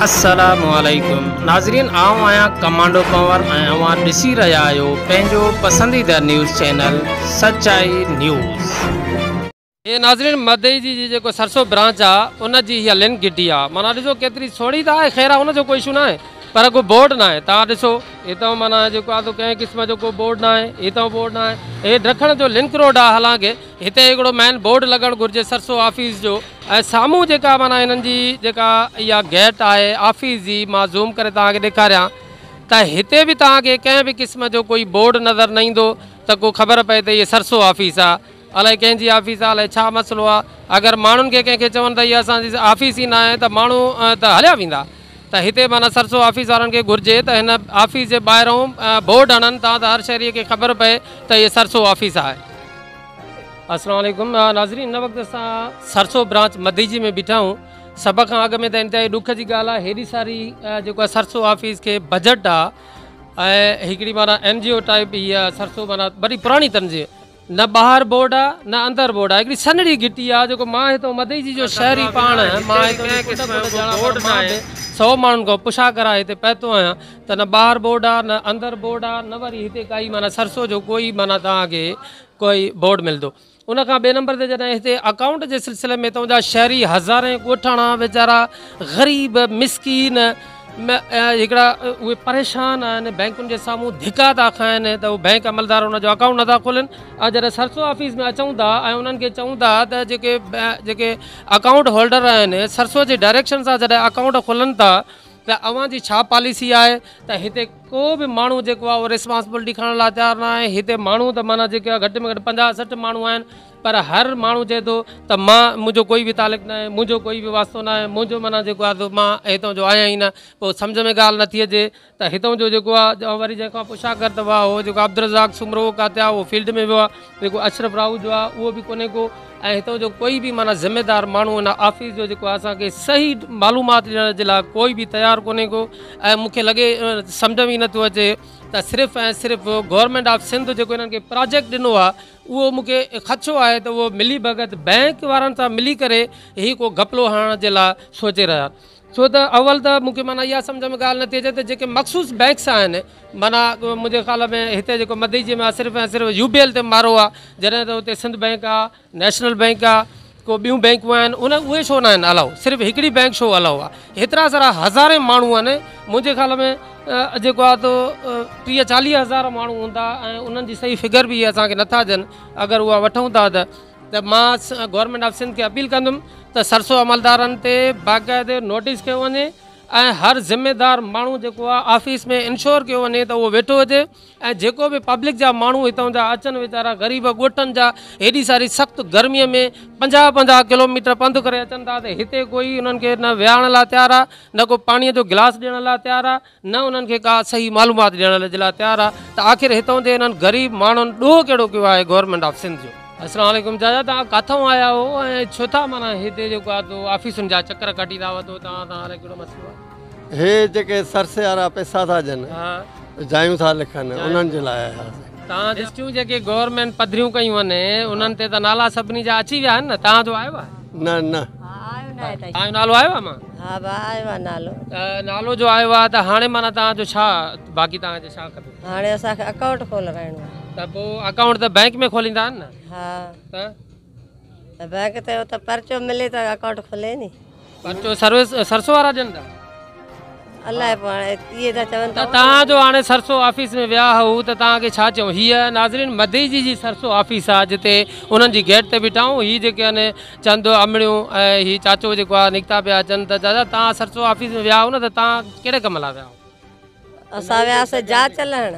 السلام عليڪم ناظرين آئون آهيان ڪمانڊو پنور ۽ اوهان ڏسي رهيا آهيو پنهنجو پسنديده نيوز چينل سچائي نيوز. هي ناظرين مدئي جي جيڪو سرسو برانچ آ ان جي هي لن گهٽي آ معنيٰ ڏسو ڪيتري سوڙهي ته آهي خير آ ان جو ڪو اشو ناهي پر ڪو بورڊ ناهي توهان ڏسو هتان معنيٰ جيڪو آ سو ڪنهن قسم جو ڪو بورڊ ناهي هتان بورڊ ناهي هي ڊکڻ جو لنڪ روڊ آ حالانڪه هتي هڪڙو مين بورڊ لڳڻ گهرجي سرسو آفيس جو ۽ سامهون جيڪا معنيٰ هنن جي جيڪا اها گيٽ آهي آفيس جي مان زوم ڪري توهان کي ڏيکاريان ته هتي به توهان کي ڪنهن به قسم جو ڪوئي بورڊ نظر نه ايندو ته ڪو خبر پئي ته هي سرسو آفيس آهي الائي ڪنهن جي آفيس آهي الائي ڇا مسئلو آهي اگر ماڻهن کي ڪنهن کي چون ته هي اسان جي آفيس ئي ناهي ته ماڻهو ته هليا ويندا ته هتي معنيٰ سرسو آفيس وارن کي گهرجي ته هن آفيس جي ٻاهرون بورڊ هڻن تان ته هر شهري کي خبر پئي ته هي سرسو آفيس آهي. السلام عليڪم ناظرين هن وقت اسان سرسو برانچ مديجي ۾ بيٺا آهيون سڀ کان اڳ ۾ ته انتهائي ڏک جي ڳالهه آهي هيڏي ساري جيڪو آهي سرسو آفيس کي بجيٽ آهي ۽ هڪڙي معنيٰ اين جي او ٽائپ هي سرسو معنيٰ وڏي پراڻي تنظيم نه ٻاهر بورڊ آ نه اندر بورڊ آ هڪڙي سنهڙي گهٽي آ جيڪو مان هتو مدئجي جو شهري پاڻ مان هتو جي ڪنڊ ڪنڊ ڄاڻان پر مان به سو ماڻهن کان پڇا ڪرائي هتي پهتو آهيان ته نه ٻاهر بورڊ آ نه اندر بورڊ آ نه وري هتي ڪائي معنيٰ سرسو جو ڪوئي معنيٰ توهان کي ڪوئي بورڊ ملندو ان کان ٻئي نمبر تي جڏهن هتي اڪائونٽ جي سلسلي ۾ هتان جا شهري هزارين ڳوٺاڻا ويچارا غريب مسڪين هڪڙا اهي پريشان آهن بئنڪن جي سامهون ڌڪا ٿا کائن ته هو بئنڪ عملدار ان جو اڪائونٽ نٿا کولن ۽ جڏهن سرسو آفيس ۾ اچون ٿا ۽ انهن کي چئون ٿا ته جيڪي جيڪي اڪائونٽ هولڊر آهن سرسو جي ڊائريڪشن سان جڏهن اڪائونٽ کولن ٿا ته اوهان جي ڇا پاليسي آهي ته هتي ڪو به ماڻهو جيڪو آهي اهو ريسپانسبلٽي کڻڻ لاء تيار نه آهي هتي ماڻهو ته معنيٰ جيڪي گهٽ ۾ گهٽ 50 60 ماڻهو آهن پر هر ماڻهو چئي ٿو ته مان منهنجو ڪوئي به تعلق ناهي منهنجو ڪوئي به واسطو ناهي منهنجو معنيٰ جيڪو آهي سو مان هتان جو آهيان ئي نه پوء سمجهه ۾ ڳالهه نٿي اچي ته هتان جو جيڪو آهي وري جنهن کان پڇا ڪر ته واهه هو جيڪو عبدالرزاق سومرو ڪاٿي آهي اهو فيلڊ ۾ ويو آهي جيڪو اشرف راهوجو آهي اهو به ڪونهي ڪو ۽ هتان جو ڪوئي به معنيٰ ذميدار ماڻهو هن آفيس جو جيڪو آهي اسان کي صحيح معلومات ڏيڻ جي لاء ڪوئي به تيار ڪونهي ڪو ۽ مون کي لڳي سمجهه ۾ ئي نٿو اچي ته صرف ۽ صرف گورنمينٽ آف سنڌ جيڪو هنن کي پراجيڪٽ ڏنو آهي اهو مون کي خدشو آهي ته اهو ملي ڀڳت بئنڪ وارن سان ملي ڪري هي ڪو گهپلو هڻڻ جي لاء سوچي رهيا آهن ڇو ته اول ته مون کي معنيٰ اها سمجهه ۾ ڳالهه نٿي اچي ته جيڪي مخصوص بئنڪس آهن معنيٰ منهنجي خيال ۾ هتي جيڪو مدئجي ۾ صرف ۽ صرف يو بي ايل تي مارو آهي جڏهن ته اتي سنڌ بئنڪ آهي نيشنل بئنڪ آ ڪو ٻيون بئنڪون آهن ان اهي ڇو ناهن الاؤ صرف هڪڙي بئنڪ ڇو الاؤ آ هيترا سارا هزارين ماڻهو آهن منهنجي خيال ۾ جيڪو آ تو 30 40 هزار ماڻهو هوندا ۽ انهن جي صحيح فگر به اسان کي نٿا ڏين اگر اها وٺون ٿا ته ته مان گورنمينٽ آف سنڌ کي اپيل ڪندم ته سرسو عملدارن تي باقاعدي نوٽيس ڪيو وڃي ۽ هر ذميدار ماڻهو جيڪو آ آفيس ۾ انشور ڪيو وڃي ته اهو ويٺو هجي ۽ جيڪو به پبلڪ جا ماڻهو هتان جا اچن ويچارا غريب ڳوٺن جا هيڏي ساري سخت گرمي ۾ 50 50 ڪلوميٽر پنڌ ڪري اچن ٿا ته هتي ڪوئي انهن کي نه ويهارڻ لاء تيار آ نه ڪو پاڻي جو گلاس ڏيڻ لاء تيار آ نه انهن کي ڪا صحيح معلومات ڏيڻ جي لاء تيار آ ته آخر هتان جي انهن غريب ماڻهن ڏوهه ڪهڙو ڪيو آهي گورنمينٽ آف سنڌ جو. السلام عليڪم چاچا توهان ڪاٿئون آيا آهيو ۽ ڇو ٿا معنيٰ هتي جيڪو آ تو آفيسن جا چڪر ڪاٽيندا وتو توهان تان الائي ڪهڙو مسئلو آ. هي جيڪي سرسي وارا پئسا ٿا ڏين جايون ٿا لکن انهن جي لاء آيا هئاسين. توهان لسٽون جيڪي گورنمينٽ پڌريون ڪيون آهن انهن تي ته نالا سڀني جا اچي ويا آهن نه توهان جو آيو آهي؟ نه نه. توهان جو نالو آيو آهي مان؟ ها ڀاء آيو آهي نالو. ته نالو جو آيو آهي ته هاڻي معنيٰ توهان جو ڇا باقي توهان کي ڇا کپي؟ هاڻي اسان کي اڪائونٽ کولرائڻو آهي. ته پوء اڪائونٽ ته بئنڪ ۾ کوليندا آهن نه؟ ها. ته؟ ته بئنڪ تي اتي پرچو ملي ته اڪائونٽ کلي ني. پرچو سروس سرسو وارا ڏين ٿا. الائي پوء هاڻي اهي ٿا چون ته توهان جو هاڻي سرسو آفيس ۾ ويا هئو ته توهان کي ڇا چيائون؟ هيء ناظرين مدئجي جي سرسو آفيس آ جتي انهن جي گيٽ تي بيٺا آهيون. هي جيڪي آهن چند امڙيون ۽ هي چاچو جيڪو آ نڪتا پيا اچن ته چاچا توهان سرسو آفيس ۾ ويا هئو نه ته توهان ڪهڙي ڪم لاء ويا هئو؟ اسان وياسي جاچ لهڻ.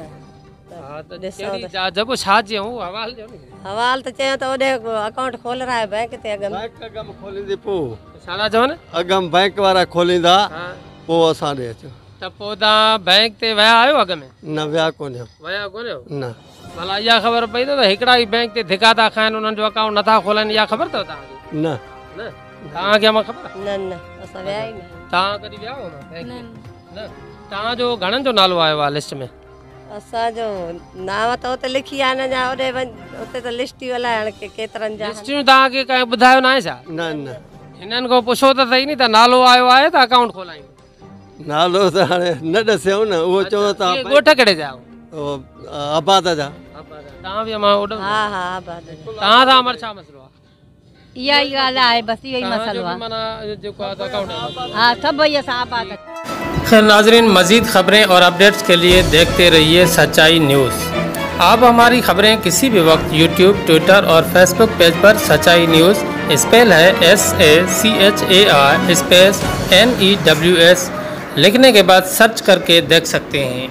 ها ته ڪهڙي جاچ پوء ڇا چيائون حوال ڏيو نه. حوال ته چيائون ته اوڏي اڪائونٽ کولرايو بئنڪ تي اڳم. بئنڪ اڳم کوليندي پوء. ڇا ٿا چون؟ اڳم بئنڪ وارا کوليندا پوء اسان ڏي اچو. ته پوء توهان بئنڪ تي ويا آهيو اڳ ۾؟ نه ويا ڪونهيون. ويا ڪونهيو؟ نه. ڀلا اها خبر پئي اٿو ته هڪڙا ئي بئنڪ تي ڌڪا ٿا کائن انهن جو اڪائونٽ نٿا کولائن اها خبر اٿو توهان کي؟ نه. نه توهان کي امان خبر آهي؟ نه نه اسان ويا ئي نه. توهان ڪڏهن ويا هئو بئنڪ تي؟ نه. توهان جو گهڻن جو نالو آيو آهي لسٽ ۾؟ اسان جو نانء ته اتي لکي آيا آهن اڃا اوڏي وڃ اتي ته لسٽيون الائي هاڻي ڪيترن جا آهن. لسٽيون توهان کي ڪنهن ٻڌايو ناهي ڇا؟ نه نه. هنن کان پڇو ته سهي ني ته نالو آيو آهي ته اڪائونٽ کولايون. नालो त हाणे न ॾसियऊं न, उहो चवंदो तव्हां। ॻोठ कहिड़े जा आहियो? उहो आबाद जा। तव्हां बि अमां ओॾो? हा हा, आबाद जा। तव्हां सां अमर छा मसइलो आहे? इहा ई ॻाल्हि आहे, बसि इहो ई मसइलो आहे। माना जेको आहे अकाउंट। हा, सभई असां आबाद। खैर नाजरीन, मज़ीद ख़बरें और अपडेट्स के लिए देखते रहिए सच्चाई न्यूज़। आप हमारी ख़बरें किसी भी वक्त यूट्यूब, ट्विटर और फेसबुक पेज पर सच्चाई न्यूज़, स्पेल है SACHAI space NEWS, लिखने के बाद सर्च करके देख सकते हैं।